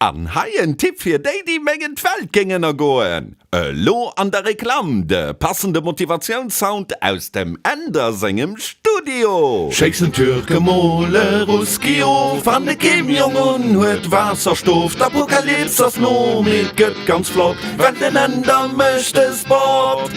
An hei en Tipp fir déi, déi mengen d'Welt géing ënnergoen, Elo an der Reklamm de passende Motivatiounssound aus dem Änder sengem Studio! Schéissen Türke mole Ruski of an de Kim Jong Un huet Waasserstoff. D'Apokalyps ass no, mee et gëtt ganz flott, well den Änder mécht de Sport.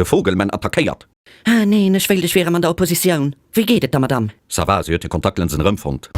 De Vogelmann attackéiert. Ah neen, ech wéilt ech wier erem an der Oppositioun. Wéi geet et der Madame? Ça va, si huet hir Kontaktlinsen erëmfonnt.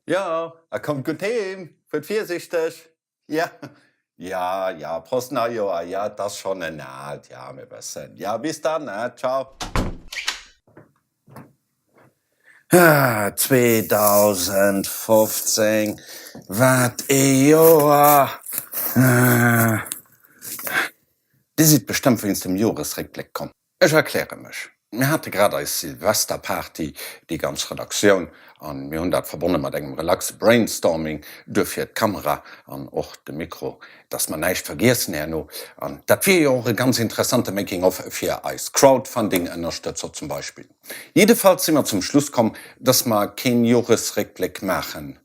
Jo, a kommt gutt heem, fuert virsichteg. Jo, jo, jo, Prost Neijoer, jo, et ass schonn en aalt, jo, mir wëssen, jo, bis dann, ne, ciao. 2015, wat ee Joer! Dir sidd bestëmmt wéinst dem Joresréckbléck komm. Ech erkläre mech. Mir hate grad eis Silvesterparty, déi ganz Redaktioun, an mir hunn dat verbonne mat engem relaxe Brainstorming, duerfir d'Kamera an och de Mikro, dass mer näischt vergiessen herno. An dat wier jo och e ganz interessante Making of fir eis Crowdfunding-Ënnerstëtzer zum Beispill. Jiddefalls si mer zum Schluss komm, dass mer keen Joresréckbléck maachen.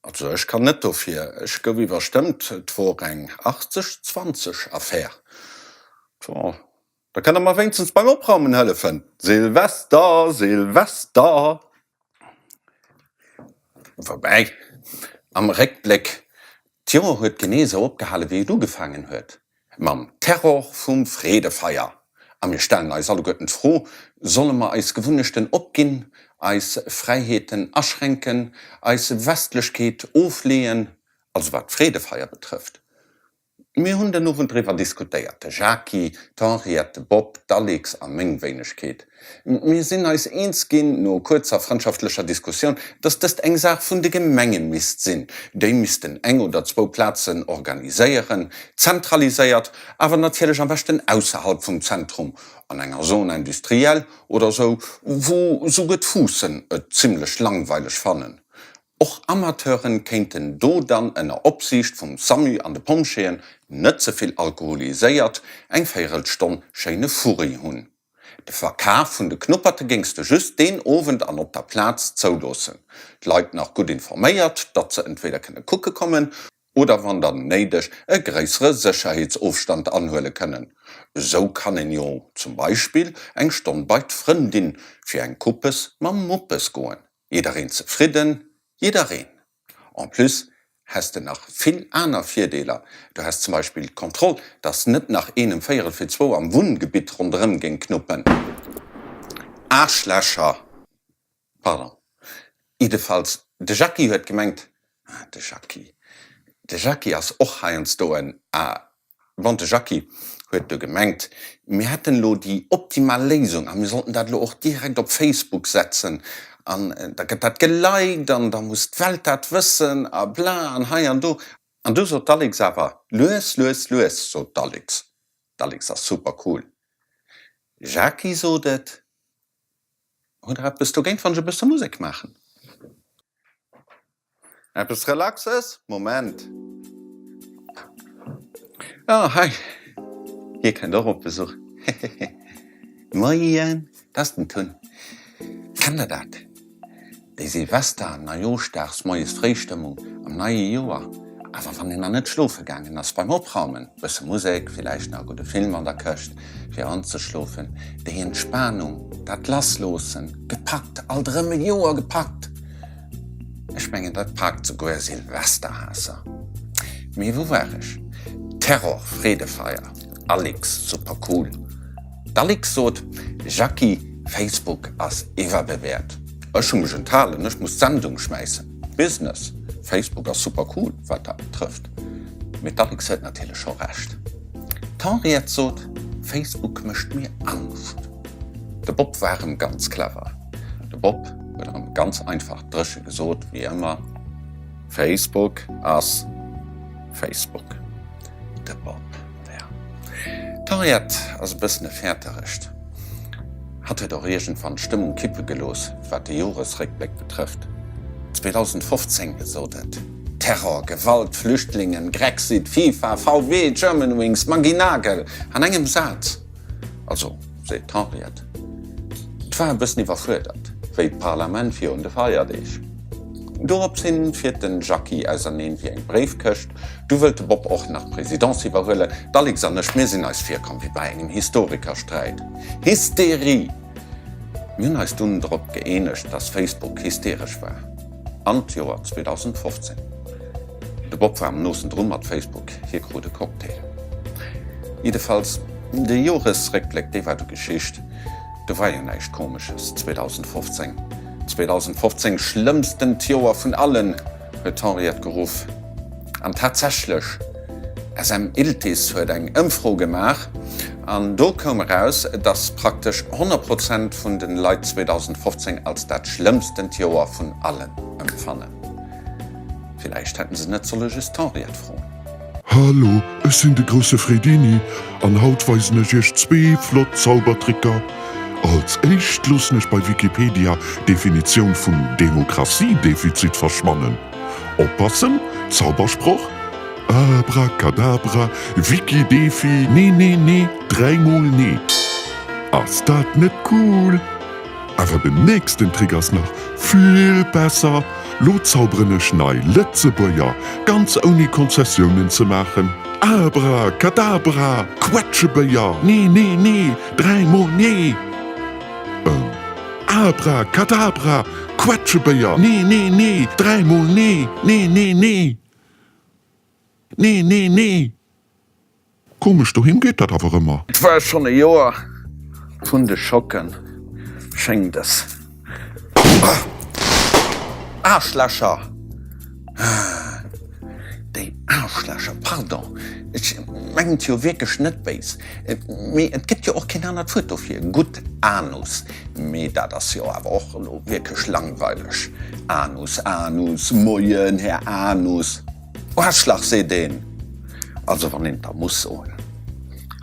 Also ech kann net dofir, ech gouf iwwerstëmmt, et wor eng 80, 20 Affär. Tjo. Da kënnt der mer wéinstens beim Opraumen hëllefen. Silvester, Silvester! Woubäi, am Réckbléck, d'Joer huet genee esou opgehale wéi et ugefaangen huet, mam Terror vum Freedefeier. A mir stellen eis alleguerten d'Fro, Solle mer eis Gewunnechten opginn, eis Fräiheeten aschränken, eis Westlechkeet ofleeën, also wat d'Freedefeier betrëfft? Mir hunn den Owend driwwer diskutéiert, de Jacky, d'Henriette, de Bob, d'Alix a meng Wéinegkeet. Mir sinn eis eens ginn, no kuerzer frëndschaftlecher Diskussioun, dass dëst eng Saach vun de Gemenge misst sinn. Déi missten eng oder zwou Plazen organiséieren, zentraliséiert, awer natierlech am beschten ausserhalb vum Zentrum, an enger Zone industrielle oder sou, wou souguer d'Fuussen et zimlech langweileg fannen. Och Amateuren kéinten do dann ënner Opsiicht vum Samu an de Pompjeeën, net ze vill alkoholiséiert, eng Véierelstonn schéine Furri hunn. De Verkaf vun de Knupperte géings de just deen Owend an op der Plaz zouloossen. D'Leit nach gutt informéiert, datt se entweder kënne kucke kommen, oder wann dann néideg e gréissere Sécherheetsofstand anhuele kënnen. Esou kann een jo zum Beispill eng Stonn bei d'Frëndin fir eng Kuppes mam Muppes goen. Jiddereen zefridden, jiddereen. En plus häss de nach vill aner Virdeeler, du häss zum Beispill d'Kontroll, dass net nach een em véierel fir zwou am Wunngebitt ronderëm géing knuppen. Aarschlächer! Pardon. Jiddefalls, de Jackie huet gemengt, ah, de Jackie, de Jackie ass och heiansdo en A. Bon, de Jacky huet du gemengt, mir hätten elo déi optimal Léisung a mir sollten dat elo och direkt op Facebook setzen an da gëtt dat geliked an da muss d'Welt dat wëssen a bla an hei an do. An du sot d'Alix awer, lues, lues, lues, sot d'Alix. D'Alix ass super cool. Jacky sot et, Hutt der eppes dogéint, wann ech e bësse Musek maachen? Eppes Relaxes? Moment. Oh, hei! Hie kënnt och op Besuch. Hehehe. Moien, dat ass den Tun. Kennt der dat? Déi Silvester-, Neijooschdags-Moies-Fréi-Stëmmung am neie Joer, awer wann een nach net schlofe gaangen ass, beim Opraumen, bësse Musek, villäicht nach e gudde Film an der Këscht fir anzeschlofen, déi Entspanung, dat Lassloossen, gepackt, alt erëm e Joer gepackt! Ech mengen dat paakt souguer Silvesterhaasser. Mee wou war ech? Terror, Freedefeier, Alix, super cool. D'Alix sot, Jackie, Facebook ass iwwerbewäert. Ech hu mech enthalen, ech muss d'Sendung schmäissen. Business, Facebook ass super cool, wat dat betrëfft. Mee d'Alix huet natierlech scho Recht. D'Henriette sot, Facebook mécht mir Angscht. De Bob war erëm ganz clever. De Bob huet erëm ganz einfach dréche gesot, wéi ëmmer, Facebook ass Facebook. De Bob, ja. D'Henriette ass e bëssen e Fäerteregt. Hatt huet och iergendwann d'Stëmmung kippe gelooss, wat de Joresréckbléck betrëfft. 2015 sot et, Terror, Gewalt, Flüchtlingen, Grexit, FIFA, VW, Germanwings, Maggy Nagel an engem Saz. Also, seet d'Henriette, et war e bëssen iwwerfuerdert, wéi d'Parlament virun de Feierdeeg. Dorops hin fiert den Jacky auserneen wéi eng Bréifkëscht. Du wëllt de Bob och nach d'Presidence iwwerhuelen. D'Alix an ech, mir sinn eis virkomm wéi bei engem Historikersträit. Hysterie! Mir hunn eis dunn drop gëeenegt, dass Facebook hysteresch war. An d'Joer 2015. De Bob war am noosten dru mat Facebook, hie krut e Cocktail. Jiddefalls, de Joresréckbléck, dee war du Geschicht. Do war jo näischt Komesches 2015. 2015, schlëmmstent Joer vun allen, huet d'Henriette geruff. An tatsächlech, SM Iltis huet eng Ëmfro gemaach an do koum eraus, dass praktesch 100 Prozent vun den Leit 2015 als dat schlëmmstent Joer vun allen empfannen. Villäicht hätten se net solle just d'Henriette froen. Hallo, ech sinn de grousse Fredini an haut weisen ech iech zwee flott Zaubertricker. Als éischt loossen ech bei Wikipedia d'Definitioun vum Demokratiedefizit verschwannen. Oppassen, Zaubersproch, Abracadabra, Wiki-Defi, nee nee nee, dräimol nee. Ass dat net cool? Awer den nächsten Trick ass nach vill besser, Lo zauberen ech nei Lëtzebuerger, ganz ouni Konzessiounen ze maachen. Abra, Kadabra, Quetschebéier, nee nee nee, dräimol nee. Ehm. Abra, Kadabra, Quetschebéier, nee nee nee, dräimol nee, nee nee nee, nee nee nee. Komesch, doheem geet dat awer ëmmer. Et war schonn e Joer vun de Schocken, schéngt es. Aarschlächer! Déi Aarschlächer, pardon, ech mengen et jo wierklech net béis, mee et gëtt jo och keen anert Wuert dofir. Gutt, Anus, mee dat ass jo awer och elo wierklech langweileg. Anus, Anus, Moien, Här Anus. Aarschlach seet een, also wann een et da muss soen.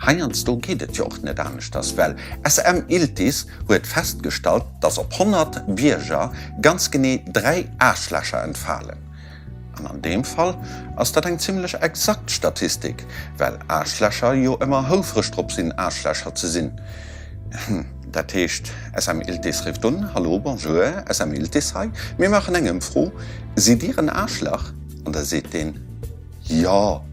Heiansdo geet et jo och net aneschters, well SM Iltis huet festgestallt, dass op 100 Bierger ganz genee 3 Aarschlächer entfalen. An an deem Fall ass dat eng zimlech exakt Statistik, well Aarschlächer jo ëmmer houfreg drop sinn, Aarschlächer ze sinn. Dat heescht, SM Iltis rifft un, Hallo, bonjour, SM Iltis hei, mir maachen eng Ëmfro, sidd Dir en Aarschlach? An da seet deen, Jo.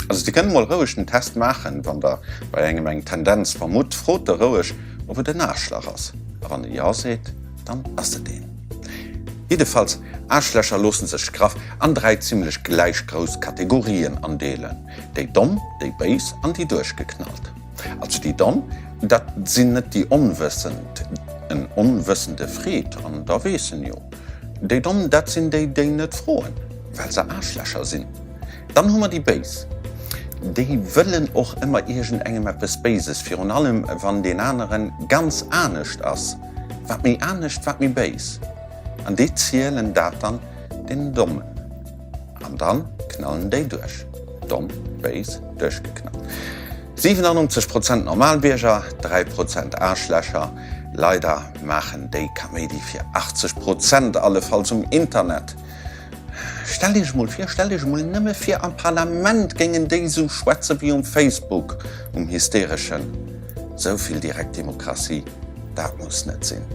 Also Dir kënnt emol roueg den Test maachen, wann Der bei engem eng Tendenz vermutt, frot e roueg, ob et en Aarschlach ass. A wann e Jo seet, dann ass et een. Jiddefalls, Aarschlächer loosse sech graff an 3 zimmlech gläich grouss Kategorien andeelen, déi Domm, déi Béis an déi Duerchgeknallt. Also déi Domm, dat sinn net déi Onwëssend, en Onwëssende freet an da weess en jo. Déi Domm, dat sinn déi, déi net froen, well se Aarschlächer sinn. Dann hu mer déi Béis, déi wëllen och ëmmer iergendengem eppes Béises, virun allem wann deen anere ganz anescht ass. Wat méi anescht, wat méi béis. An déi zielen dat dann deenen Dommen. An dann knallen déi duerch. Domm, béis, duerchgeknallt. 97 Prozent Normalbierger, 3 Prozent Aarschlächer. Leider maachen déi Kaméidi fir 80 Prozent, allefalls um Internet. Stellt Iech emol vir, stellt Iech emol nëmme vir, am Parlament géingen déi esou schwätze wéi um Facebook, um hystereschen. Esou vill direkt Demokratie, dat muss net sinn.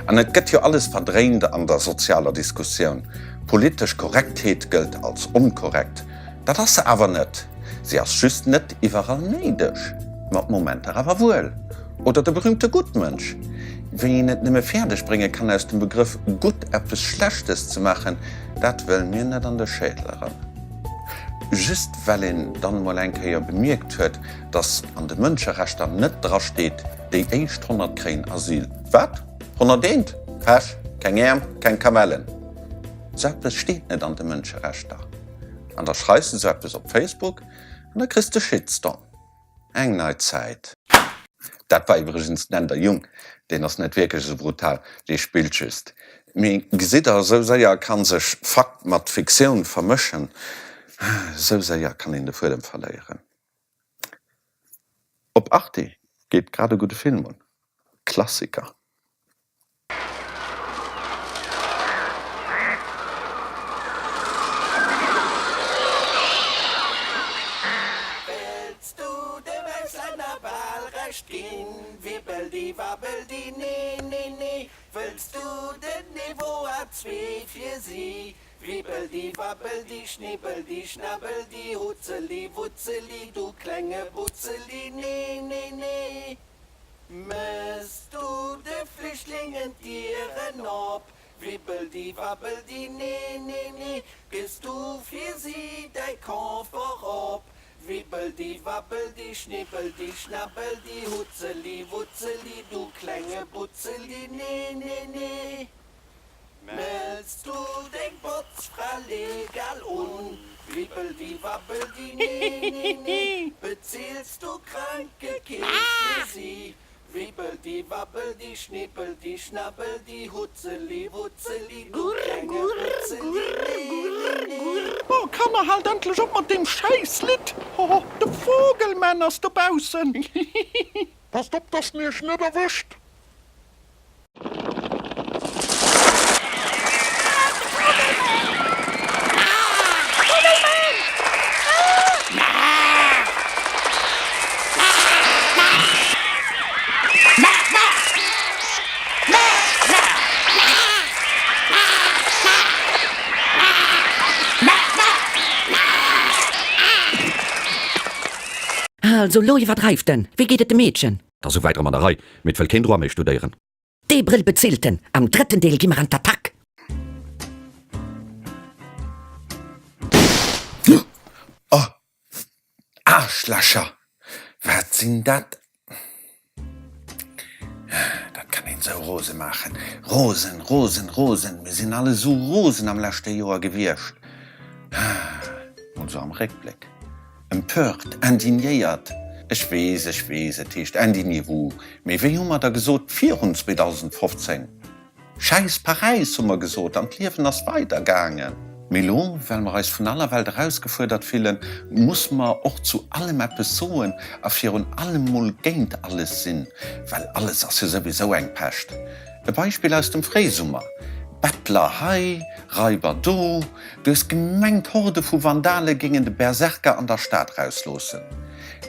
An et gëtt jo alles verdréint an der sozialer Diskussioun. Politesch Korrektheet gëllt als onkorrekt. Dat ass se awer net. Si ass just net iwwerall néideg. Mat Momenter awer wuel. Oder de berühmte Gutmënsch. Wéi een et nëmme fäerdeg brénge kann aus dem Begrëff gutt eppes Schlechtes ze maachen, dat wëll mir net an de Schädel eran. Just well een dann emol eng Kéier bemierkt huet, dass an de Mënscherechter net dra steet, déi éischt 100 kréien Asyl. Wat? 101? Pech, keng Äerm, keng Kamellen. Sou eppes steet net an de Mënscherechter. An da schreifs de sou eppes op Facebook an da kriss de Shitstorm. Eng nei Zäit. Dat war iwwregens den Änder Jung, deen ass net wierklech esou brutal, dee spillt just. Mee gesitt der, esou séier kann sech Fakt mat Fiktioun vermëschen, esou séier kann een de Fuedem verléieren. Op Arte geet grad e gudde Film un, Klassiker. Wëlls du dem Auslänner Wahlrecht ginn? Wibbeldi wabbeldi nee nee nee Wëlls du den Niveau A2 fir si? Wibbeldi wabbeldi schnibbeldi schnabbeldi Hutzeli wutzeli du klenge Butzeli nee nee nee Mëss du de Flüchtlingen d'Dieren op? Wibbeldi wabbeldi nee nee nee Gëss du fir si däi Confort op? Wibbeldi wabbeldi schnibbeldi schnabbeldi Hutzeli wutzeli du klenge Butzeli nee nee nee Mells du deng Botzfra legal un? Wibbeldi wabbeldi nee nee nee Beziels du Krankekeess fir si? Wibbeldi wabbeldi schnibbeldi schnabbeldi Hutzeli wutzeli du klenge Butzeli nee nee nee. Oh Kanner, haalt endlech op mat deem schäiss Lidd! Hoho, de Vogelman ass dobaussen! Hihihi. Passt op, dass en iech net erwëscht! Also lo iwwerdreift en! Wéi geet et dem Meedchen? 't ass souwäit erëm an der Rei, mee 't wëll keen Droit méi studéieren. Dee Brëll bezilt en! Am drëtten Deel gi mer an d'Attack! Oh, Aarschlächer! Wat sinn dat? Dat kann een sou rose maachen. Rosen, rosen, rosen, mir sinn all esou rosen am leschte Joer gewiescht. Mol sou am Réckbléck. Empört, indignéiert, Ech weess, ech weess, et heescht indignez-vous, mee wéi hu mer da gesot virun 2015? Schäiss Paräis, hu mer gesot, an d'Liewen ass weidergaangen. Mee elo, well mer eis vun aller Welt erausgefuerdert fillen, musse mer och zu allem eppes soen a virun allem mol géint alles sinn, well alles ass jo souwisou eng Pescht. E Beispill aus dem Fréisummer, Bettler hei, Raiber do, Du hues gemengt Horde vu Vandale géingen de Berserker an der Stad rausloossen.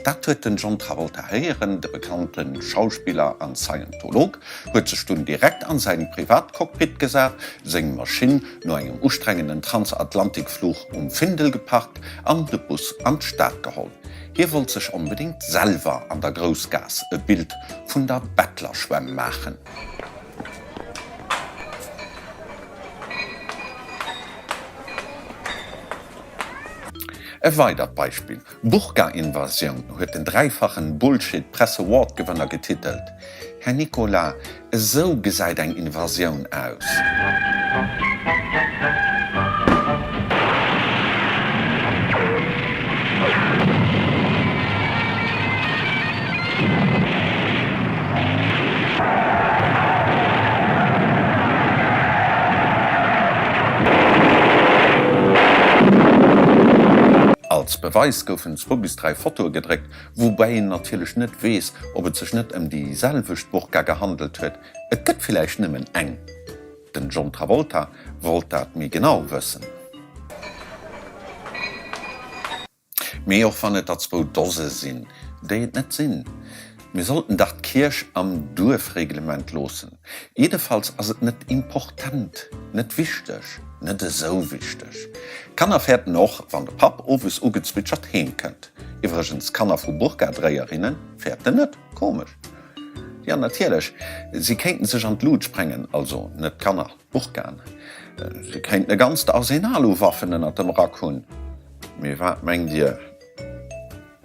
Dat huet den John Travolta héieren, de bekannte Schauspiller an Scientolog huet sech dunn direkt an säin Privatcockpit gesat, seng Maschinn no engem ustrengenden Transatlantikfluch um Findel geparkt an de Bus an d'Stad geholl. Hie wollt sech onbedéngt selwer an der Groussgaass e Bild vun der Bettlerschwämm maachen. E weidert Beispill, Burka-Invasioun huet den dräifachen Bullshit Press Award Gewënner getitelt. Här Nicolas, esou gesäit eng Invasioun aus. Als Beweis goufen zwou bis 3 Fotoe gedréckt, woubäi een natierlech net weess, ob et sech net ëm déi selwecht Burka gehandelt huet. Et gëtt villäicht nëmmen eng. Den John Travolta wollt dat méi genau wëssen. Mee och wann et der zwou Dose sinn, déi et net sinn. Mir sollten dach d'Kierch am Duerfreglement loossen. Jiddefalls ass et net important, net wichteg, net esou wichteg. D'Kanner fäerten och, wann de Papp owes ugezwitschert heem kënnt. Iwwregens, Kanner vu Burkadréierinne fäerten net. Komesch. Jo, natierlech, si kéinten sech an d'Lut sprengen, also net d'Kanner, d'Burkaen. Si kéinten e ganzt Arsenal u Waffen ënnert dem Rack hunn. Mee wat mengt Dir,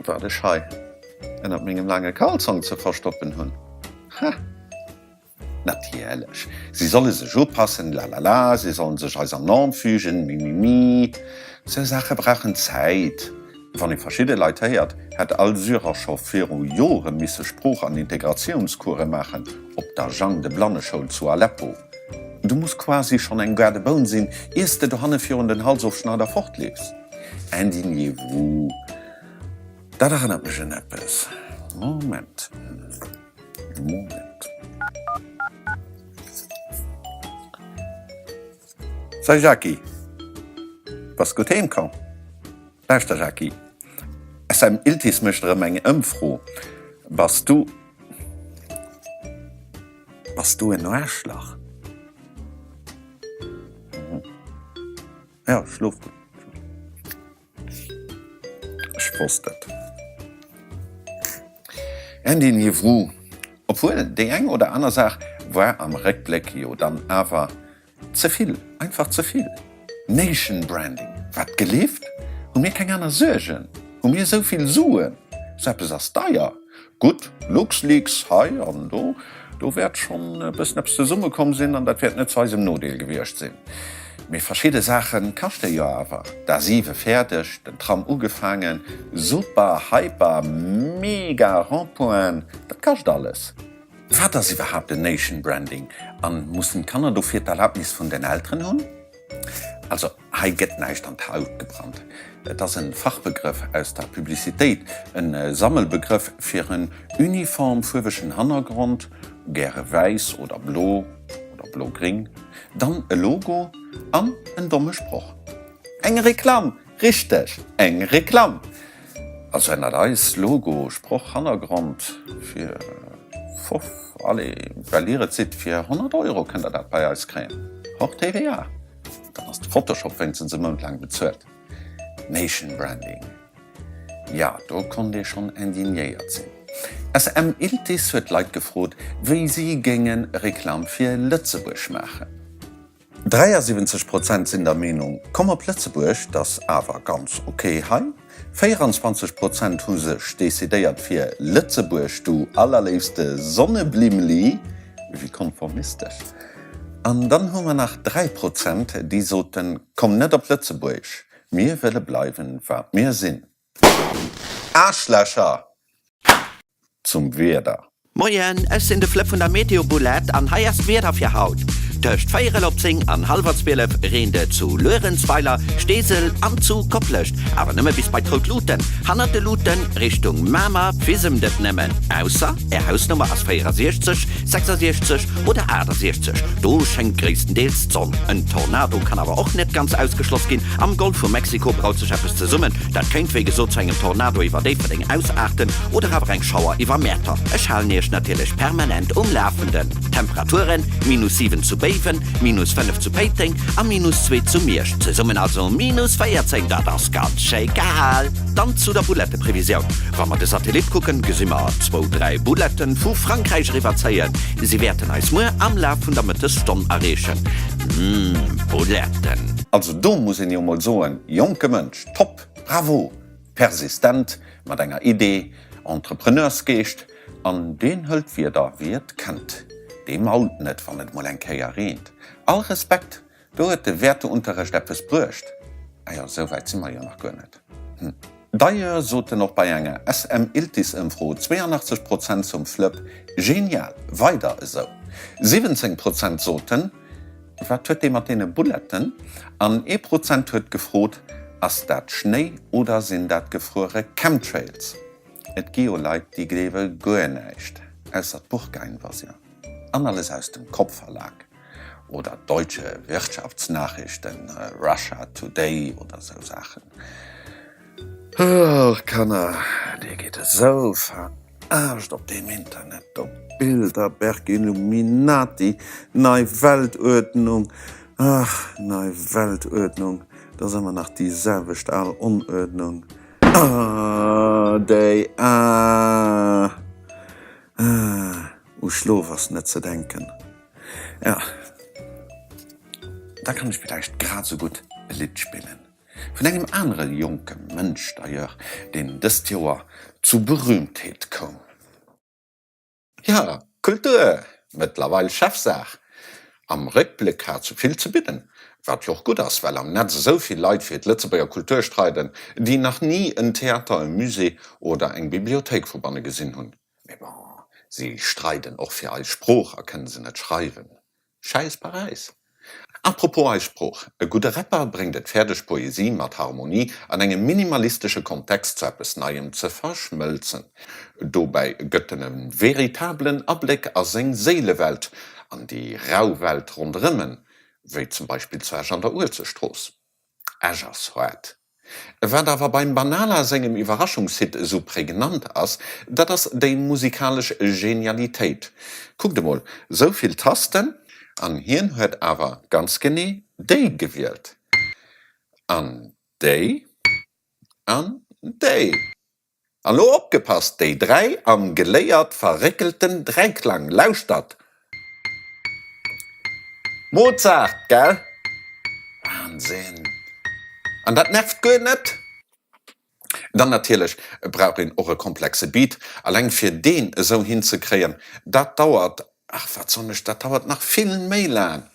wat ech hei ënnert mengem laange Kalzong ze verstoppen hunn? Ha! Natierlech, si solle sech upassen, lalala, si sollen sech eiser Norm fügen, mimimi. Sou Saache brauchen Zäit. Wann ee verschidde Leit héiert, hätt all Syrer scho viru Jore misse Sprooch an Integratiounscourse maachen op der Jang de Blanneschoul zu Aleppo. Du muss quasi schonn eng Gaardeboun sinn, iers de dohanne virun den Halsofschneider fortleefs. Indignez-vous! Dat erënnert mech un eppes. Moment. Moment. Salut Jackie, bass gutt heem komm? Lauschter Jackie, SM Iltis mécht erëm eng Ëmfro, bass du bass du en Aarschlach? Jo, schlof gutt. Ech wosst et. Indignez-vous! Obwuel, déi eng oder aner Saach war am Réckbléck jo dann awer ze vill, einfach ze vill. Nation Branding, wat gelift? Hu mir keng aner Suergen? Hu mir esou vill Suen? Sou eppes ass deier. Gutt, LuxLeaks hei an do, do wäert schonn e bëssen eppes zesummekomm sinn an dat wäert net zu eisem Nodeel gewiescht sinn. Mee verschidde Saache kaschte jo awer. D'A7 fäerdeg, den Tram ugefaangen, super, hyper, mega Rond-pointen, dat kascht alles. Wat ass iwwerhaapt en Nation Branding an mussen d'Kanner dofir d'Erlaabnis vun den Elteren hunn? Also hei gëtt näischt an d'Haut gebrannt. Et ass en Fachbegrëff aus der Publicitéit, en Sammelbegrëff fir en uniform fuerwegen Hannergrond, gäre wäiss oder blo oder blo-gring, dann e Logo an en domme Sproch. Eng Reklamm! Richteg, eng Reklamm! Also ennert eis, Logo, Sproch, Hannergrond fir fof, allez, well dir et sidd, fir 100 Euro kënnt der dat bei eis kréien, hors TVA. Dann ass de Photoshop wéinstens e Mount laang bezuelt. Nation Branding, jo, do konnt ee schonn indignéiert sinn. SM Iltis huet d'Leit gefrot, wéi si géinge Reklamm fir Lëtzebuerg maachen. 73 Prozent sinn der Meenung, komm op Lëtzebuerg, t'ass awer ganz ok hei. 24 Prozent hu sech decidéiert fir Lëtzebuerg, du allerléifste Sonneblimmli, wéi konformistesch. An dann hu mer nach 3 Prozent, déi soten, komm net op Lëtzebuerg, mir wëlle bleiwen, wat mir sinn. Aarschlächer! Zum Wieder. Moien, ech sinn de Flëpp vun der Meteoboulette an hei ass d'Wieder fir haut. Tëscht véierel op 10 an hallwer 12 reent et zu Luerenzweiler, Steesel an zu Koplescht, awer nëmme bis bei d'rout Luuten. Hannert de Luuten Richtung Mamer fisemt et nëmmen, ausser Är Hausnummer ass 64, 66 oder 68, do schéngt gréisstendeels d'Sonn. En Tornado kann awer och net ganz ausgeschloss ginn. Am Golf vu Mexiko braut sech eppes zesummen, dat kéint wéi gesot zu engem Tornado iwwer Déifferdeng ausaarten oder awer eng Schauer iwwer Mäertert. Ech halen Iech natierlech permanent um Lafenden. Temperaturen, minus 7 zu Béiwen, minus 5 zu Péiteng a minus 2 zu Miersch, zesummen also minus 14, dat ass ganz schéi kal. Dann zu der Bulletteprevisioun, Wa mer de Satellit kucken, gesi mer zwou, dräi Bulletten vu Frankräich eriwwerzéien. Si wäerten eis muer am Laf vun der Mëttesstonn erreechen. Mmh, Buletten. Also do muss een jo mol soen, jonke Mënsch, top, bravo, persistent, mat enger Idee, Entrepreneursgeescht, an deen hëlt d'Wieder wéi et kennt, dee mault net wann et mol eng Kéier reent. All Respekt, do huet de Wäerteunterrecht eppes bruecht. Ah jo, esou wäit si mer jo nach guer net. Hm. D'ailleurs soten och bei enger SM-Iltis-Ëmfro 82 Prozent zum Flëpp, Genial, weider esou! 17 Prozent soten, Wat huet dee mat deene Bulletten? An ee Prozent huet gefrot, Ass dat Schnéi oder sinn dat gefruere Chemtrails? Et gi jo Leit, déi gleewe guer näischt, ausser d'Burka-Invasion an alles aus dem Kopf-Verlag oder Deutsche Wirtschaftsnachrichten, Russia Today oder sou Saachen. Och Kanner, dir gitt esou verarscht op deem Internet do. Bilderberg, Illuminati, nei Weltuerdnung, ach nei Weltuerdnung, et ass ëmmer nach déi selwecht al Onuerdnung. Ah, déi ah, ah, u Schlof ass net ze denken. Ja, da kann ech villäicht grad esou gutt e Lidd spillen. Vun engem anere jonke Mënsch d'ailleurs, deen dëst Joer zu Berühmtheet koum. Ja, Kultur, mëttlerweil Chefsaach. Am Réckbléck hat se vill ze bidden, wat jo och gutt ass, well am Netz esou vill Leit fir d'Lëtzebuerger Kultur streiden, déi nach ni en Theater, e Musée oder eng Bibliothéik vu banne gesinn hunn. Mee bon, si streiden och fir eis Sprooch a kënne se net schreiwen. Schäiss Paräis! A propos eis Sprooch, E gudde Rapper bréngt et fäerdeg Poesie mat Harmonie an engem minimalistesche Kontext zu eppes Neiem ze verschmëlzen. Dobäi gëtt en e veritabelen Abléck a seng Séilewelt, an déi rau Welt ronderëm en, wéi zum Beispill zu Esch an der Uelzechtstrooss. Esch ass haart. Wat awer beim Banala sengem Iwwerraschungshit esou prägnant ass, dat ass déi musikalesch Genialitéit. Kuckt emol, sou vill Tasten, an hien huet awer ganz genee déi gewielt. An déi. An déi. An lo opgepasst, déi 3 am geléiert verréckelten Dräiklang, lauschtert! Mozart, gell? Wahnsinn! An dat nervt guer net? Dann natierlech brauch een och e komplexe Beat, alleng fir deen esou hinzekréien, dat dauert, ach wat soen ech, dat dauert nach vill méi laang.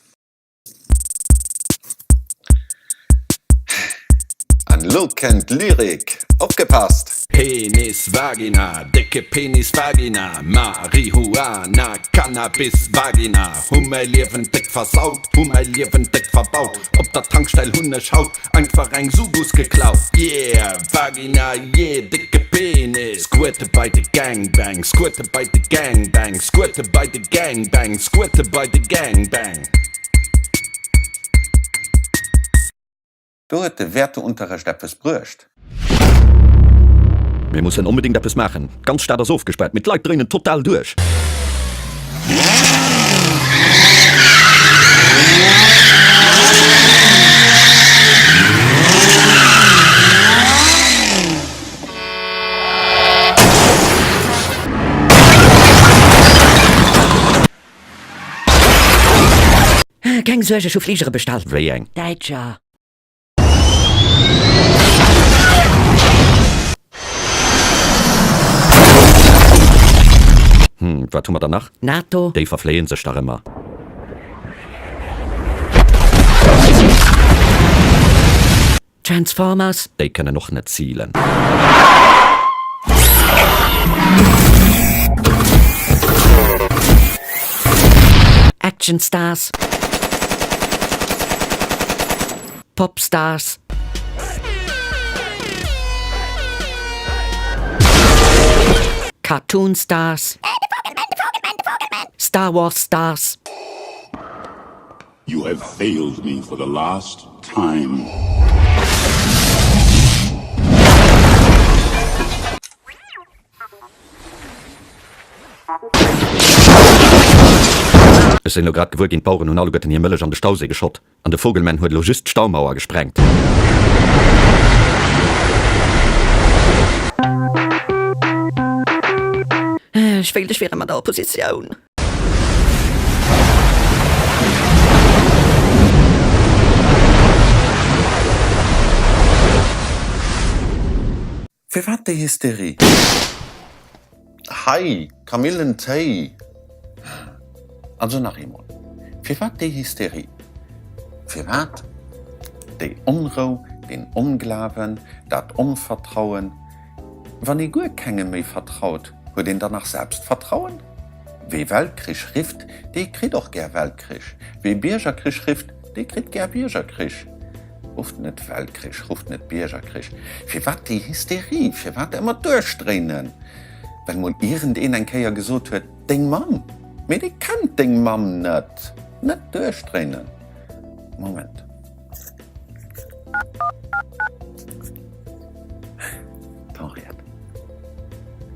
An elo kennt d'Lyrik, opgepasst! Penis, Vagina, décke Penis, Vagina, Marihuana, Cannabis, Vagina, hu mäi Liewen déck versaut, hu mäi Liewen déck verbaut, op der Tankstell hunn ech haut einfach eng Sugus geklaut, yeah, Vagina, yeah, décke Penis, Squirte bei de Gangbang, Squirte bei de Gangbang, Squirte bei de Gangbang, Squirte bei de Gangbang. Do huet de Wäerteunterrecht eppes bruecht. Mir mussen onbedéngt eppes maachen. D'ganz Stad ass ofgespaart, mee d'Leit dréinen total duerch. Keng Suerg, ech hu Fligere bestallt. Wéi eng? Däitscher. Hm, wat hu mer dann nach? NATO. Déi verfléien sech dach ëmmer. Transformers. Déi kënnen och net zilen. Action Stars. Pop Stars. Cartoon Stars. Star Wars Stars. You have failed me for the last time. Ech sinn elo grad gewuer ginn, d'Baueren hunn alleguerten hir Mëllech an de Stauséi geschott an de Vogelman huet elo just d'Staumauer gesprengt. Ech wéilt ech wier erëm an der Oppositioun. Firwat déi Hysterie? Hei, Kamillentéi! Also nach eemol, firwat déi Hysterie? Firwat déi Onrou, deen Onglawen, dat Onvertrauen? Wann ee guer kengem méi vertraut, huet een dann nach Selbstvertrauen? Wee Weltkrich rifft, dee kritt och gär Weltkrich. Wee Biergerkrich rifft, dee kritt gär Biergerkrich. Rufft net Weltkrich, rufft net Biergerkrich. Firwat déi Hysterie? Firwat ëmmer duerchdréinen? Well mol iergendeen eng Kéier gesot huet, deng Mamm. Mee dee kennt deng Mamm net. Net duerchdréinen. Moment.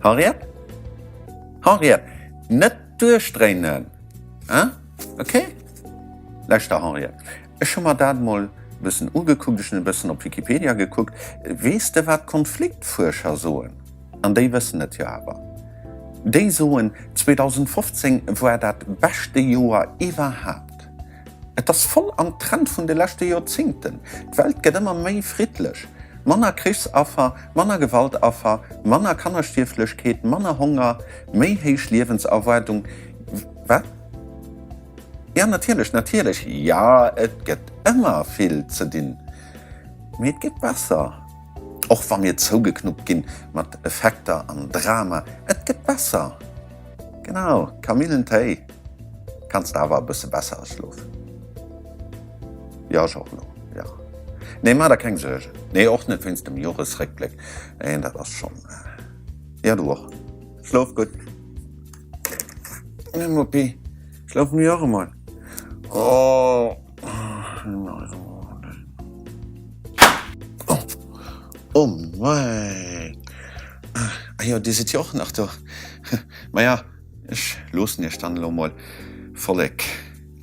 Henriette? Henriette, net duerchdréinen, hein? Ok? Lauschter, Henriette, ech hu mer dat mol e bëssen ugekuckt, ech hunn e bëssen op Wikipedia gekuckt. Weess de, wat d'Konfliktfuerscher soen? An déi wëssen et jo awer. Déi soen, 2015 war dat beschte Joer iwwerhaapt. Et ass voll am Trend vun de leschte Joerzéngten. D'Welt gëtt ëmmer méi friddlech. Manner Krichsaffer, manner Gewaltaffer, manner Kannerstierflechkeet, manner Honger, méi héich Liewenserwaardung. Wat? Jo, natierlech, natierlech, jo, et gëtt ëmmer vill ze dinn, mee et gëtt besser. Och wa mir zougeknuppt ginn mat Effekter an Drama, et gëtt besser. Genau, Kamillentéi. Kanns de awer e bësse besser schlofen. Jo, ech och elo, jo. Nee, maach der keng Suergen. Nee, och net wéinst dem Joresréckbléck. Nee, dat ass schonn. Jo, du och. Schlof gutt. Nee, Muppi, schlofe mir och emol. Oh. Oh mein. Ah jo, dir sidd jo och nach do. Maja. Ech loossen iech dann elo mol Vollek,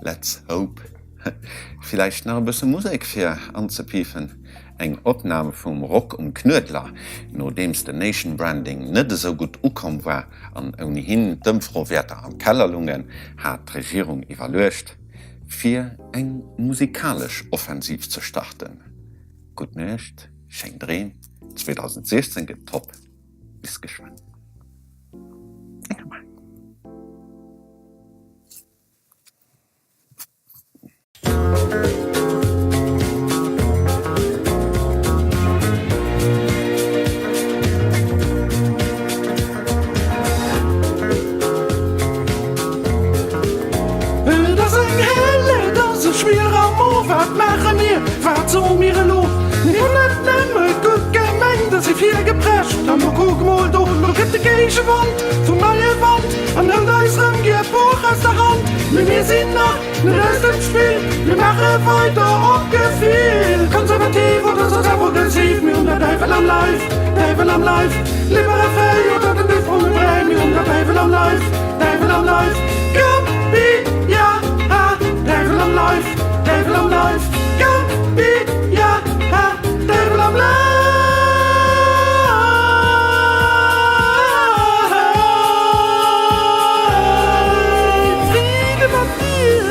let's hope, villäicht nach e bësse Musek fir anzepiifen, eng Opnam vum Rock um Knuedler, nodeems den Nation Branding net esou gutt ukomm war an ounihin d'Ëmfrowäerter am Keller lungen, hat d'Regierung iwwerluecht fir eng musikalesch Offensiv ze starten. Gutt Nuecht, schéin Dreem, 2016 gëtt top, bis geschwënn. Et ass eng Hell, et ass e schwierer Mo, wat maache mir, wat soe mir elo? Mir hunn et nëmme gutt gemengt a si virgeprescht. An lo kuck mol do, lo kënnt de Géigewand vum neie Wand an hëlt eis rëm gier d'Buch aus der Hand. Mee mir sinn nach net aus dem Spill, mir maache weider op Gefill. Konservativ oder sozialprogressiv, mir hunn der Däiwel am Leif, Däiwel am Leif. Liberal fräi oder den Däiwel fräi, mir hunn der Däiwel am Leif, Däiwel am Leif. Gambia, Däiwel am Leif, Däiwel am Leif. Gambia, Däiwel am Leif. Friede mat dir.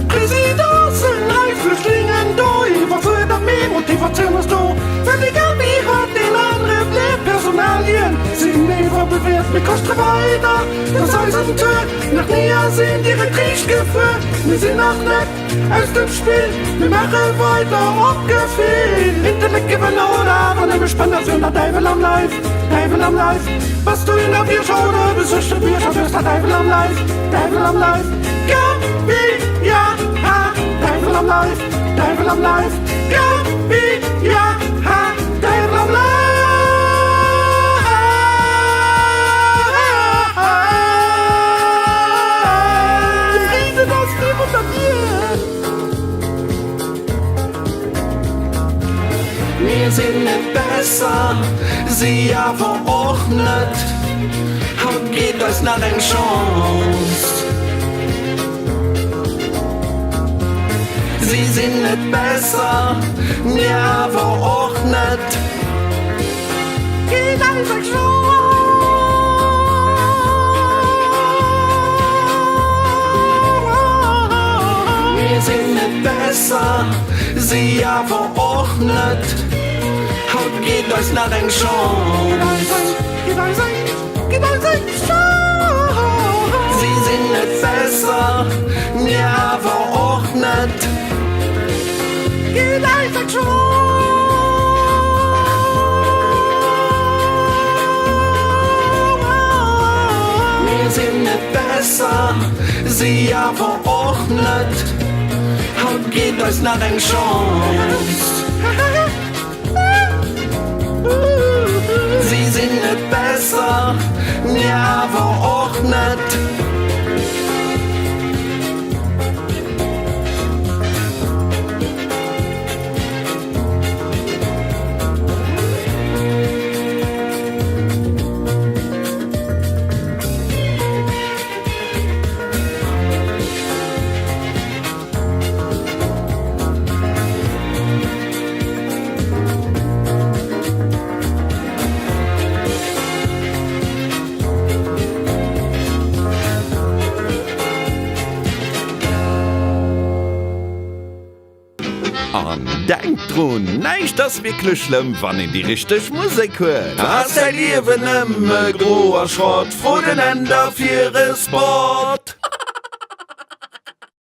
Presidencen hei, Flüchtlingen do, iwwerfuerdert, mee Motivatioun ass do. Well de Gabi huet deen anere Bléck, Personalien sinn iwwerbewäert. Mir koschtere weider, 't ass eisen Tour, nach ni ass een direkt riicht gefuer. Mir sinn nach net aus dem Spill, mir maache weider op Gefill. Intellekt-Gewënner oder awer nëmme Spënner, fir der Däiwel am Leif, Däiwel am Leif. Bass du een der Bierger oder e besuergte Bierger, du hues der Däiwel am Leif, Däiwel am Leif. Gambia, Däiwel am Leif, Däiwel am Leif. Gambia, Däiwel am Leif. De Friden ass virun der Dier. Mir sinn net besser, si awer och net. Haut geet eis nach eng Chance. Si sinn net besser, mir awer och net. Geet eis eng Chance. Mir sinn net besser, si awer och net. Haut geet eis nach eng Chance. Gitt eis eng, gitt eis eng Chance. Si sinn net besser, mir awer och net. Gitt eis eng Chance. Mir sinn net besser, si awer och net. Haut geet eis nach eng Chance. Si sinn net besser, mir awer och net. Denkt drun, näischt ass wierklech schlëmm, wann een déi richteg Musek huet. Ass däi Liewen nëmme gro a Schrott, fro den Änder fir e Spot.